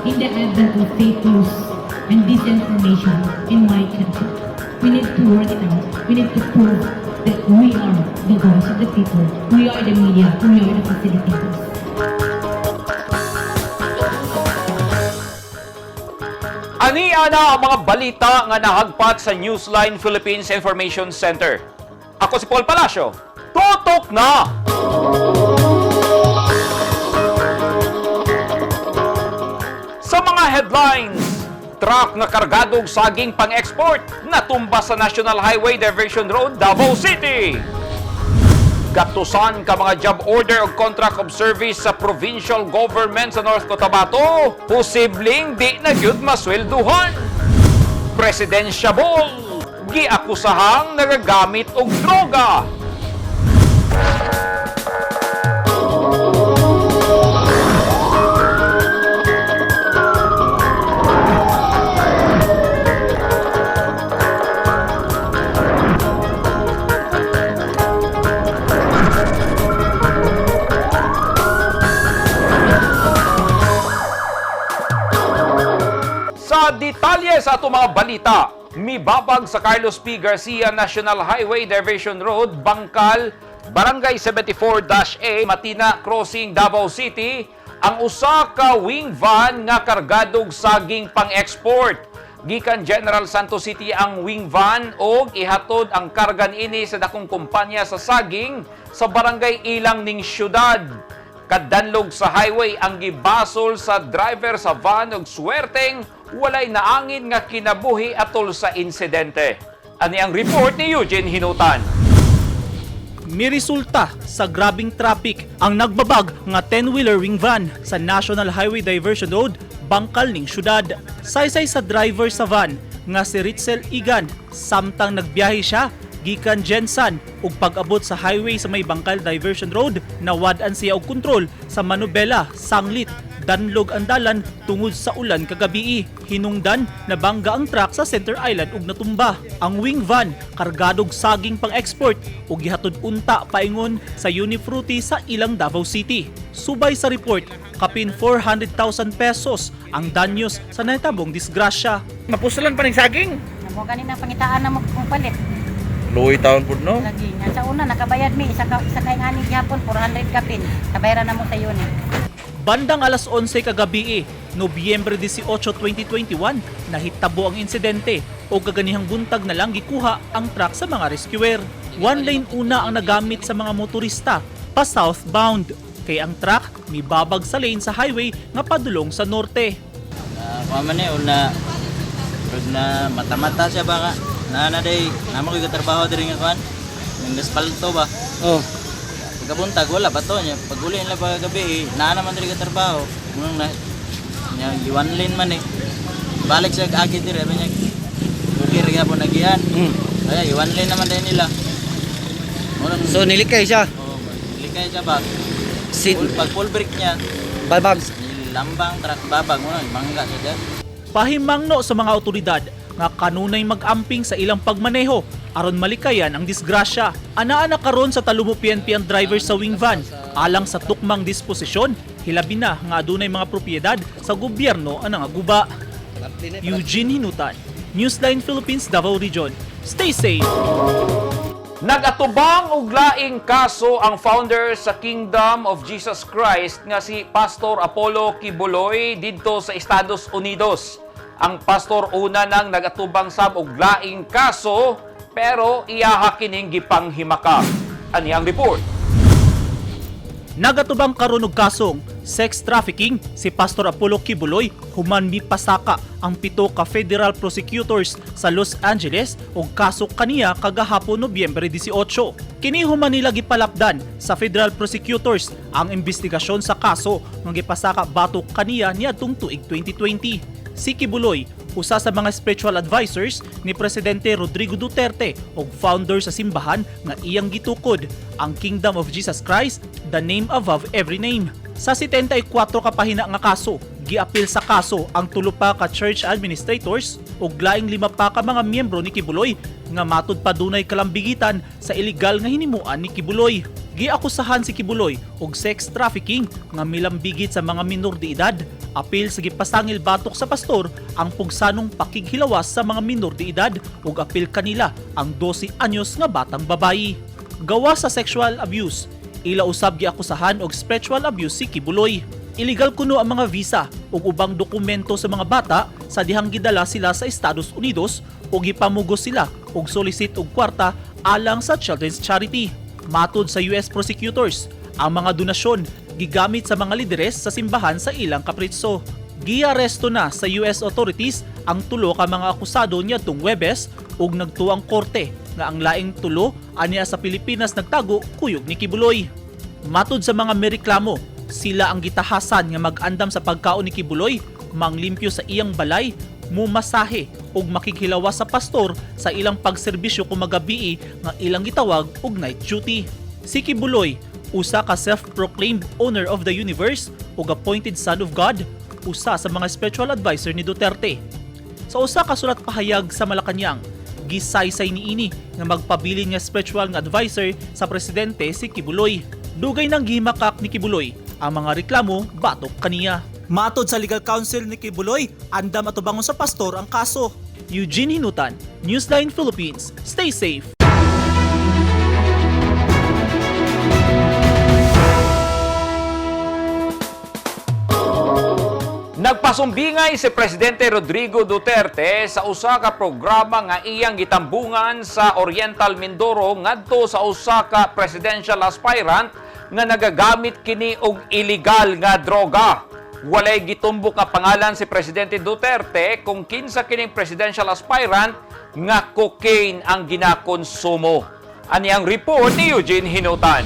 In the advent of fake news and disinformation in my country, we need to work it out. We need to prove that we are the voice of the people. We are the media. We are the facilitators. Ani ana ang mga balita nga nahagpat sa Newsline Philippines Information Center. Ako si Paul Palacio. Tutok na! Sa mga headlines, truck nga kargadog saging pang-export natumba sa National Highway Diversion Road, Davao City. Gatusan ka mga job order o contract of service sa provincial government sa North Cotabato, posibleng di na gyud maswelduhan. Presidential ball, giakusahang nagagamit og droga. Sa detalye sa ato mga balita, mibabag sa Carlos P. Garcia National Highway Diversion Road, Bangkal, Barangay 74-A, Matina Crossing, Davao City, ang usa ka wing van nga kargadog saging pang-export. Gikan General Santos City ang wing van og ihatod ang karga niini sa dakong kumpanya sa saging sa Barangay Ilang ning syudad. Kadanlog sa highway ang gibasol sa driver sa van og swerteng walay naangin nga kinabuhi atol sa insidente. Ani ang report ni Eugene Hinutan. Miresulta sa grabing traffic ang nagbabag nga 10-wheeler wing van sa National Highway Diversion Road, Bangkal ning syudad. Saysay sa driver sa van nga si Ritzel Igan samtang nagbiyahe siya gikan Jensan ug pag-abot sa highway sa may Bangkal Diversion Road, nawad-an siya og kontrol sa manubela sanglit danlog ang dalan tungod sa ulan kagabii. Hinungdan nabangga ang truck sa Center Island ug natumba. Ang wing van kargadog saging pang-export ug gihatod unta paingon sa Unifrutti sa Ilang, Davao City. Subay sa report, kapin 400,000 pesos ang danyos sa nahitabong disgrasya. Mapusulan pa ning saging. Namo gani na pangitaan na mo kung palit. Luoy taon pud, no. Lagi nga sa una nakabayad mi isa ka isa kay ngani gihapon 400 kapin. Kabayaran na mo sa yun eh. Bandang alas 11 kagabi, Nobyembre 18, 2021, nahitabo ang insidente o kaganihang buntag na lang gikuha ang truck sa mga rescuer. One lane una ang nagamit sa mga motorista pa southbound kay ang truck mibabag sa lane sa highway nga padulong sa norte. Kuha man eh, una, rug na mata-mata siya baka. Na na day, namo ko trabaho diri nga kuan. Nang gaspalto ba. Oh, Pagkabuntag wala ba to niya. Pag uli nila pagkagabi, eh, naa naman diri ka trabaho. Unang na niya giwan lane man eh. Balik siya agi diri ba niya. Okay ra gyapon nagihan. Kaya iwan lane naman din nila. Unang So nilikay siya. Oh, likay siya ba. Si Pag full brake niya, Babag. nilambang truck babag mo mangga siya dyan. Pahimangno sa mga otoridad nga kanunay mag-amping sa ilang pagmaneho aron malikayan ang disgrasya. Anaa na karon sa Talumo PNP ang driver sa wing van alang sa tukmang disposisyon, hilabi na nga adunay mga propiedad sa gobyerno ang nangaguba. Eugene Hinutan, Newsline Philippines, Davao Region. Stay safe! Nagatubang og laing kaso ang founder sa Kingdom of Jesus Christ nga si Pastor Apollo Quiboloy didto sa Estados Unidos. Ang pastor una nang nagatubang sab og laing kaso pero iyaha kining gipanghimaka. Ani ang report. Nagatubang karon og kasong sex trafficking si Pastor Apollo Quiboloy human mipasaka ang 7 ka federal prosecutors sa Los Angeles og kaso kaniya kagahapon Nobyembre 18. Kini human nila gipalapdan sa federal prosecutors ang investigasyon sa kaso nga gipasaka batok kaniya niadtong tuig 2020. Si Quiboloy usa sa mga spiritual advisors ni Presidente Rodrigo Duterte ug founder sa simbahan nga iyang gitukod ang Kingdom of Jesus Christ, the name above every name. Sa 74 ka pahina nga kaso, giapil sa kaso ang 3 pa ka church administrators ug laing 5 pa ka mga miyembro ni Quiboloy nga matud pa dunay kalambigitan sa illegal nga hinimuan ni Quiboloy. Giakusahan si Quiboloy og sex trafficking nga milambigit sa mga minor de edad. Apil sa gipasangil batok sa pastor ang pugsanong pakighilawas sa mga minor de edad ug apil kanila ang 12 anyos nga batang babayi. Gawa sa sexual abuse, ila usab giakusahan og spiritual abuse si Quiboloy. Illegal kuno ang mga visa ug ubang dokumento sa mga bata sa dihang gidala sila sa Estados Unidos ug gipamugos sila og solicit og kwarta alang sa children's charity. Matod sa US prosecutors, ang mga donasyon gigamit sa mga lideres sa simbahan sa ilang kapritso. Giaresto na sa US authorities ang tulo ka mga akusado niadtong Huwebes ug nagtuo ang korte nga ang laing tulo aniya sa Pilipinas nagtago kuyog ni Quiboloy. Matod sa mga mereklamo, sila ang gitahasan nga mag-andam sa pagkaon ni Quiboloy, manglimpyo sa iyang balay, mumasahe ug makighilawas sa pastor sa ilang pagserbisyo kung magabii nga ilang gitawag og night duty. Si Quiboloy, usa ka self-proclaimed owner of the universe ug appointed son of God, usa sa mga spiritual advisor ni Duterte. Sa usa ka sulat pahayag sa Malacañang, gisaysay niini nga magpabilin nga spiritual nga advisor sa presidente si Quiboloy. Dugay nang gihimakak ni Quiboloy ang mga reklamo batok kaniya. Matod sa legal counsel ni Quiboloy, andam atubangon sa pastor ang kaso. Eugene Hinutan, Newsline Philippines. Stay safe. Nagpasumbingay si Presidente Rodrigo Duterte sa usa ka programa nga iyang gitambungan sa Oriental Mindoro ngadto sa usa ka presidential aspirant nga nagagamit kini og illegal nga droga. Walay gitumbok nga pangalan si Presidente Duterte kung kinsa kining presidential aspirant nga cocaine ang ginakonsumo. Ani ang report ni Eugene Hinutan.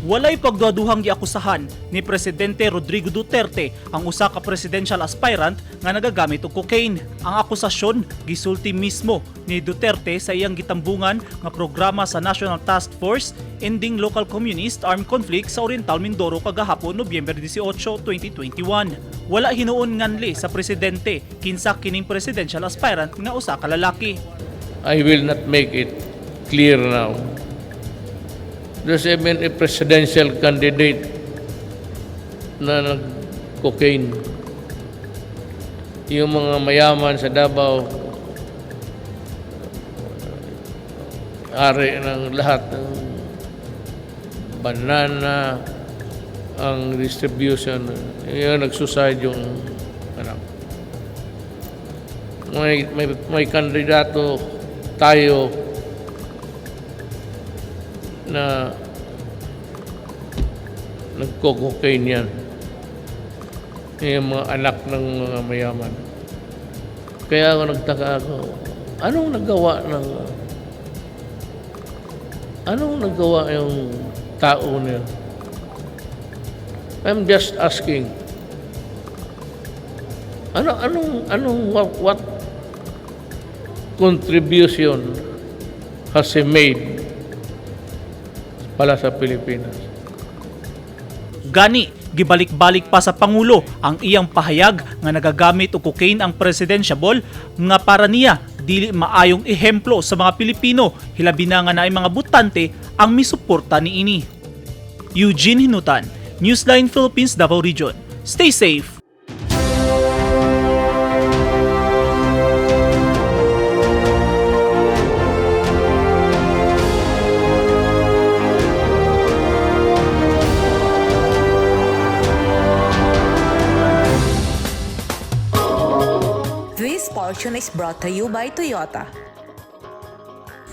Walay pagduhaduhang giakusahan ni Presidente Rodrigo Duterte ang usa ka presidential aspirant nga nagagamit og cocaine. Ang akusasyon gisulti mismo ni Duterte sa iyang gitambungan nga programa sa National Task Force Ending Local Communist Armed Conflict sa Oriental Mindoro kagahapon, Nobyembre 18, 2021. Wala hinuon nganli sa presidente kinsa kining presidential aspirant nga usa ka lalaki. I will not make it clear now. There's even a presidential candidate na nag-cocaine. Yung mga mayaman sa Davao, ari ng lahat ng banana, ang distribution, yun, nag-suicide yung anak. May kandidato tayo na nagko-cocaine yan. Yung mga anak ng mga mayaman. Kaya ako nagtaka ako, anong nagawa yung tao niya? I'm just asking. Ano anong anong what contribution has he made pala sa Pilipinas? Gani, gibalik-balik pa sa Pangulo ang iyang pahayag nga nagagamit og cocaine ang presidentiable nga para niya dili maayong ehemplo sa mga Pilipino, hilabi na nga naay mga botante ang misuporta niini. Eugene Hinutan, Newsline Philippines Davao Region. Stay safe. This portion is brought to you by Toyota.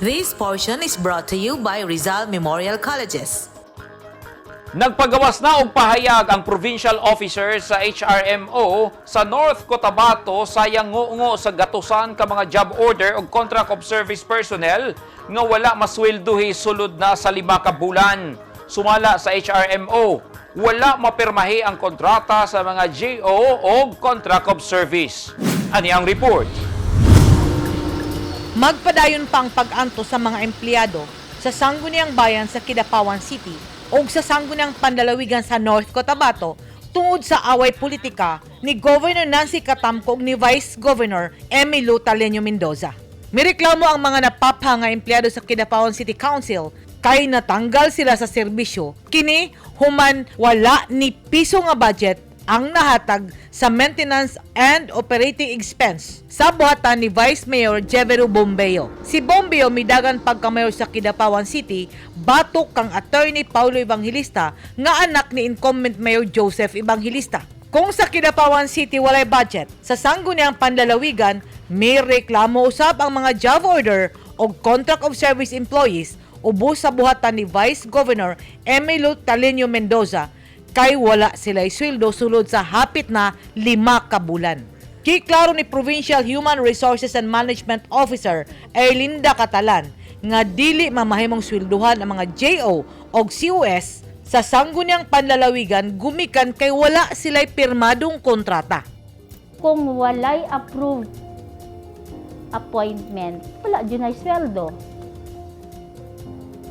This portion is brought to you by Rizal Memorial Colleges. Nagpagawas na og pahayag ang provincial officer sa HRMO sa North Cotabato sa yangungo sa gatusan ka mga job order og contract of service personnel nga wala masweldohi sulod na sa 5 ka bulan. Sumala sa HRMO, wala mapirmahi ang kontrata sa mga JO o contract of service. Ani ang report. Magpadayon pa ang pag-anto sa mga empleyado sa Sangguniang Bayan sa Kidapawan City o sa Sangguniang Panlalawigan sa North Cotabato tungod sa away politika ni Governor Nancy Catamco ug ni Vice Governor Emmylou Taleño Mendoza. Mireklamo ang mga napapha nga empleyado sa Kidapawan City Council Kay natanggal sila sa serbisyo kini human wala ni piso nga budget ang nahatag sa maintenance and operating expense sa buhatan ni Vice Mayor Jevero Bombeo. Si Bombeo midagan pagkamayor sa Kidapawan City batok kang Attorney Paulo Evangelista nga anak ni incumbent Mayor Joseph Evangelista. Kung sa Kidapawan City walay budget, sa Sangguniang Panlalawigan, may reklamo usab ang mga job order o contract of service employees ubos sa buhatan ni Vice Governor Emilio Talino Mendoza kay wala sila'y sweldo sulod sa hapit na 5 ka bulan. Giklaro ni Provincial Human Resources and Management Officer Erlinda Catalan nga dili mamahimong swelduhan ang mga JO o COS sa Sangguniang Panlalawigan gumikan kay wala sila'y pirmadong kontrata. Kung walay approved appointment, wala jud ay sweldo.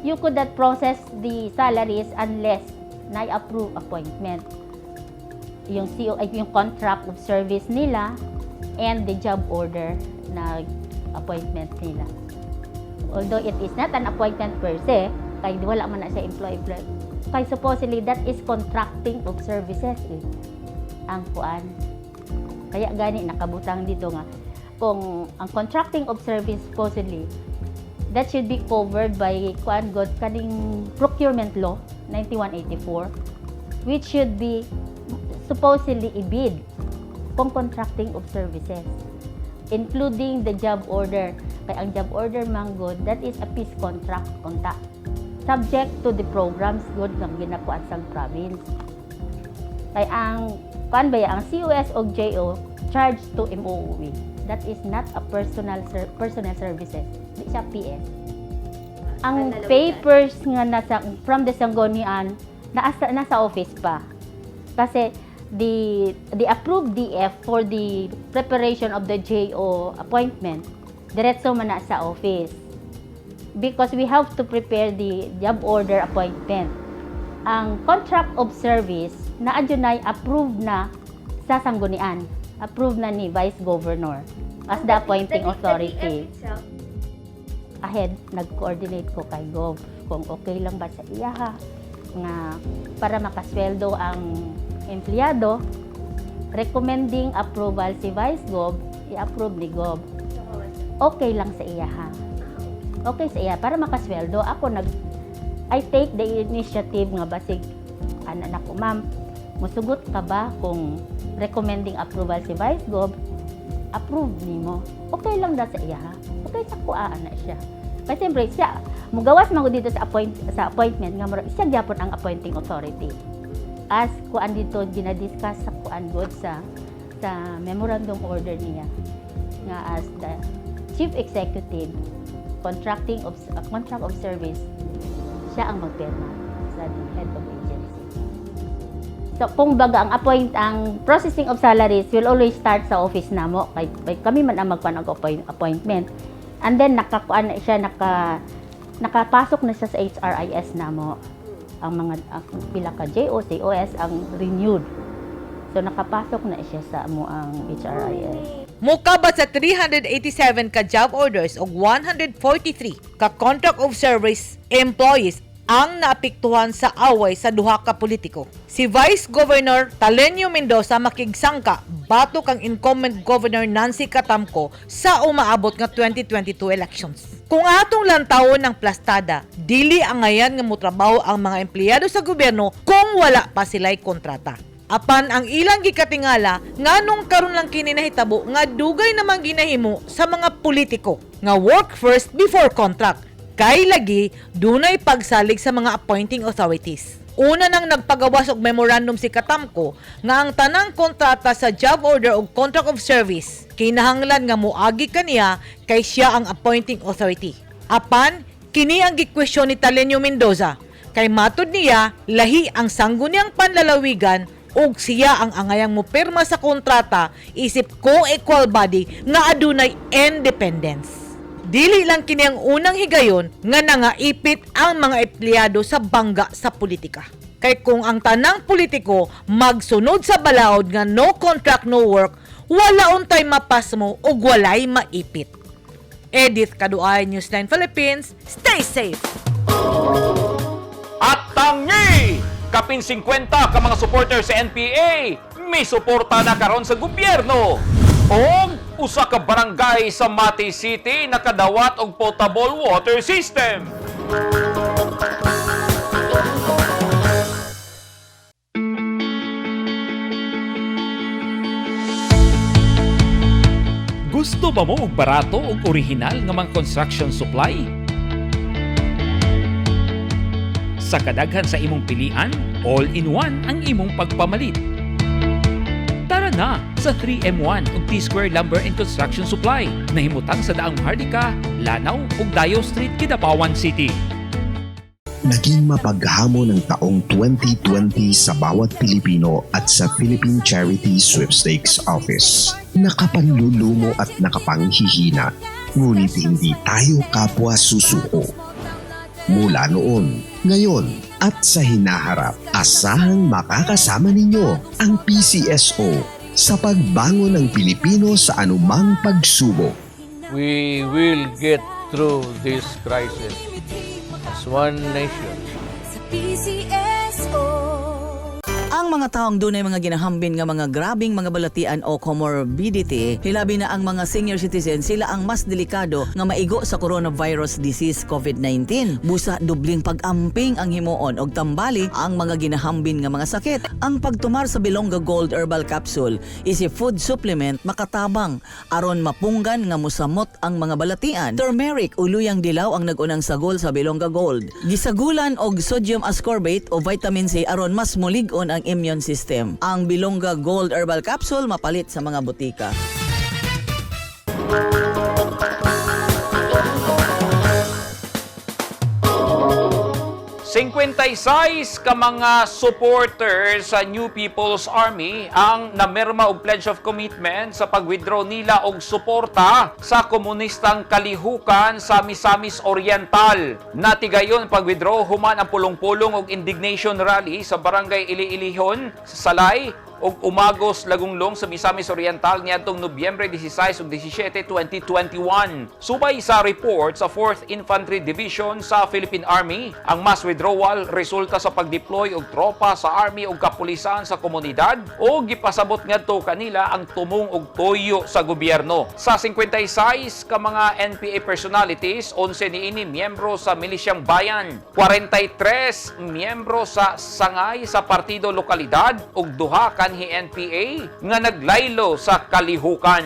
You could not process the salaries unless na-approve appointment. Yung CO, ay, yung contract of service nila and the job order na appointment nila. Although it is not an appointment per se, kay wala man na siya employee. Kay supposedly that is contracting of services eh. Ang kuan. Kaya gani nakabutang dito nga kung ang contracting of service, supposedly that should be covered by kuan god, kaning procurement law 9184, which should be supposedly i-bid kung contracting of services including the job order, kay ang job order man god, that is a piece contract unta, subject to the programs god nga ginakuan sa province. Kay ang kuan ba ya, ang COS o JO charged to MOOE, that is not a personal services, di siya PS. Ang papers nga nasa from the Sanggunian nasa office pa kasi the approved DF for the preparation of the JO appointment, diretso man na sa office because we have to prepare the job order appointment. Ang contract of service na adunay approved na sa Sanggunian, approved na ni Vice Governor as the appointing authority. Ahead, nag-coordinate ko kay Gov kung okay lang ba sa iya ha nga para makasweldo ang empleyado, recommending approval si Vice Gov, i-approve ni Gov. Okay lang sa iya ha. Okay sa iya para makasweldo. Ako I take the initiative nga basig ana nako, "Ma'am, musugot ka ba kung recommending approval si Vice Gov, approve nimo?" Okay lang da sa iya ha. Okay sa kuha na siya. Kasi siyempre siya mugawas man ko dito sa appointment nga murag siya gyapon ang appointing authority. As kuan dito ginadiscuss sa kuan god sa memorandum order niya nga as the chief executive, contracting of contract of service, siya ang magpirma sa the head of agency. So kung baga ang processing of salaries will always start sa office namo kay kami man ang magkuan og appointment. And then nakakuan na siya, nakapasok na siya sa HRIS namo. Ang mga ang pila ka JO, COS ang renewed. So nakapasok na siya sa amo ang HRIS. Mukabat sa 387 ka job orders ug 143 ka contract of service employees ang naapektuhan sa away sa duha ka politiko. Si Vice Governor Talenio Mendoza makigsangka batok kang incumbent Governor Nancy Catamco sa umaabot nga 2022 elections. Kung atong lantawon ng plastada, dili angayan nga motrabaho ang mga empleyado sa gobyerno kung wala pa sila'y kontrata. Apan ang ilang gikatingala, nganong karon lang kini nahitabo nga dugay namang ginahimo sa mga politiko nga work first before contract, kay lagi dunay pagsalig sa mga appointing authorities. Una nang nagpagawas og memorandum si Catamco nga ang tanang kontrata sa job order og contract of service kinahanglan nga moagi kaniya kay siya ang appointing authority. Apan kini ang gikwestiyon ni Talenio Mendoza kay matud niya lahi ang Sangguniang Panlalawigan ug siya ang angayang mopirma sa kontrata isip co-equal body nga adunay independence. Dili lang kini ang unang higayon nga nangaipit ang mga empleyado sa bangga sa politika. Kay kung ang tanang politiko magsunod sa balaod nga no contract, no work, wala untay mapasmo ug walay maipit. Edith Kaduay, News 9 Philippines, stay safe! At tangi! Kapin 50 ka mga supporter sa NPA may suporta na karon sa gobyerno. Og usa ka barangay sa Mati City nakadawat og potable water system. Gusto ba mo og barato og orihinal nga mga construction supply? Sa kadaghan sa imong pilian, all-in-one ang imong pagpamalit. Tara na sa 3M1 ug T-Square Lumber and Construction Supply nahimutang sa Daang Maharlika, Lanao ug Dayo Street, Kidapawan City. Naging mapaghamon ang taong 2020 sa bawat Pilipino at sa Philippine Charity Sweepstakes Office. Nakapanlulumo at nakapanghihina, ngunit hindi tayo kapwa susuko. Mula noon, ngayon at sa hinaharap, asahang makakasama ninyo ang PCSO sa pagbangon ng Pilipino sa anumang pagsubok. We will get through this crisis as one nation. PCSO. Ang mga taong dunay mga ginahambin nga mga grabing mga balatian o comorbidity, hilabi na ang mga senior citizen, sila ang mas delikado nga maigo sa coronavirus disease COVID-19. Busa dubling pag-amping ang himuon og tambali ang mga ginahambin nga mga sakit. Ang pagtumar sa Bilongga Gold Herbal Capsule is a food supplement makatabang aron mapunggan nga musamot ang mga balatian. Turmeric o luyang dilaw ang nagunang sagol sa Bilongga Gold. Gisagulan og sodium ascorbate o vitamin C aron mas mulig-on ang immune system. Ang Bilongga Gold Herbal Capsule mapalit sa mga botika. 56 ka mga supporters sa New People's Army ang namerma og pledge of commitment sa pag-withdraw nila og suporta sa komunistang kalihukan sa Misamis Oriental. Natigayon pag-withdraw human ang pulong-pulong og indignation rally sa barangay Iliilihon sa Salay ug Umagos Lagonglong sa Misamis Oriental niadtong Nobyembre 16 ug 17, 2021. Subay sa report sa 4th Infantry Division sa Philippine Army, ang mass withdrawal resulta sa pagdeploy og tropa sa army ug kapulisan sa komunidad o gipasabot ngadto kanila ang tumong og toyo sa gobyerno. Sa 56 ka mga NPA personalities, 11 niini miyembro sa Milisyang Bayan, 43 miyembro sa Sangay sa Partido Lokalidad ug duha kanhi NPA nga naglaylo sa kalihukan.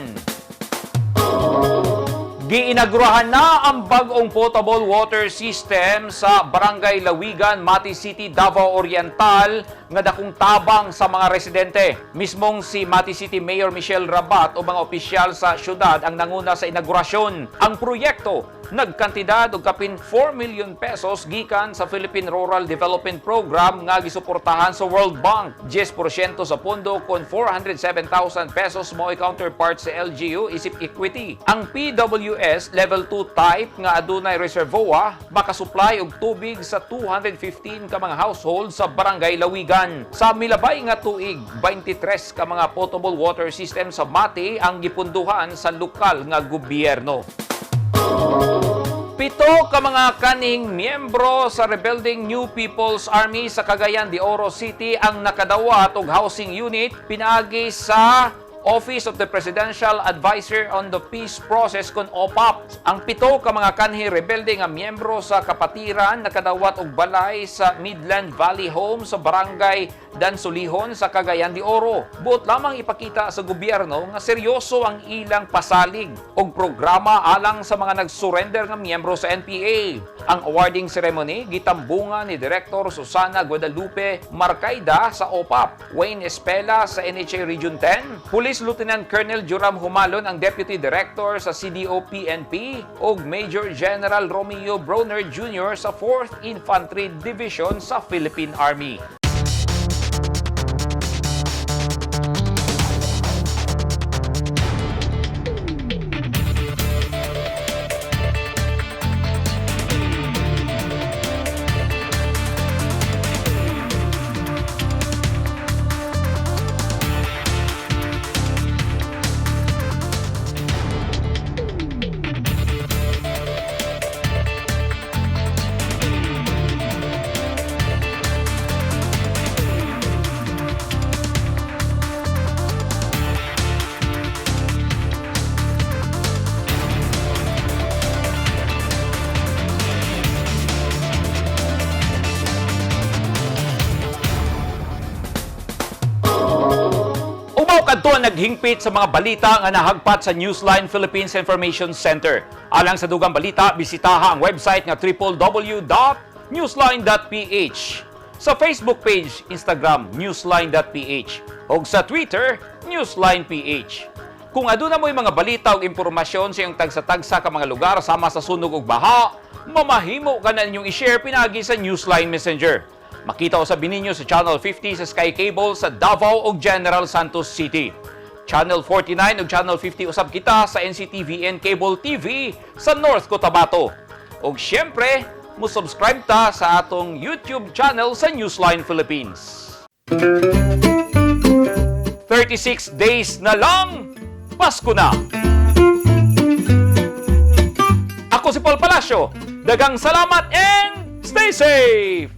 Giinagurahan na ang bag-ong potable water system sa Barangay Lawigan, Mati City, Davao Oriental nga dakong tabang sa mga residente. Mismong si Mati City Mayor Michelle Rabat o mga opisyal sa syudad ang nanguna sa inaugurasyon. Ang proyekto nagkantidad og kapin 4 million pesos gikan sa Philippine Rural Development Program nga gisuportahan sa World Bank. 10% sa pondo kon 407,000 pesos mo'y counterpart sa LGU isip equity. Ang PWS Level 2 type nga adunay reservoir makasupply og tubig sa 215 ka mga household sa Barangay Lawigan. Sa milabay nga tuig, 23 ka mga potable water system sa Mati ang gipunduhan sa lokal nga gobyerno. 7 ka mga kaning miyembro sa Rebuilding New People's Army sa Cagayan de Oro City ang nakadawat og housing unit pinaagi sa Office of the Presidential Advisor on the Peace Process kon OPAP. Ang 7 ka mga kanhi rebelde nga miyembro sa kapatiran nakadawat og balay sa Midland Valley Home sa Barangay Dansolihon sa Cagayan de Oro. Buot lamang ipakita sa gobyerno nga seryoso ang ilang pasalig og programa alang sa mga nagsurrender nga miyembro sa NPA. Ang awarding ceremony gitambungan ni Director Susana Guadalupe Marcaida sa OPAP, Wayne Espela sa NHA Region 10, Police Lieutenant Colonel Joram Humalon ang Deputy Director sa CDO-PNP ug Major General Romeo Brawner Jr. sa 4th Infantry Division sa Philippine Army. Mao kadto ang naghingpit sa mga balita nga nahagpat sa Newsline Philippines Information Center. Alang sa dugang balita, bisitaha ang website nga www.newsline.ph. Sa Facebook page, Instagram, newsline.ph, ug sa Twitter, newsline.ph. Kung aduna mo'y mga balita o impormasyon sa iyong tagsa-tagsa ka mga lugar sama sa sunog ug baha, mamahimo ka na ninyong i-share pinagi sa Newsline Messenger. Makita usab ninyo sa Channel 50 sa Sky Cable sa Davao ug General Santos City. Channel 49 ug Channel 50 usab kita sa NCTVN Cable TV sa North Cotabato. Ug syempre, mo-subscribe ta sa atong YouTube channel sa Newsline Philippines. 36 days na lang, Pasko na! Ako si Paul Palacio. Daghang salamat and stay safe!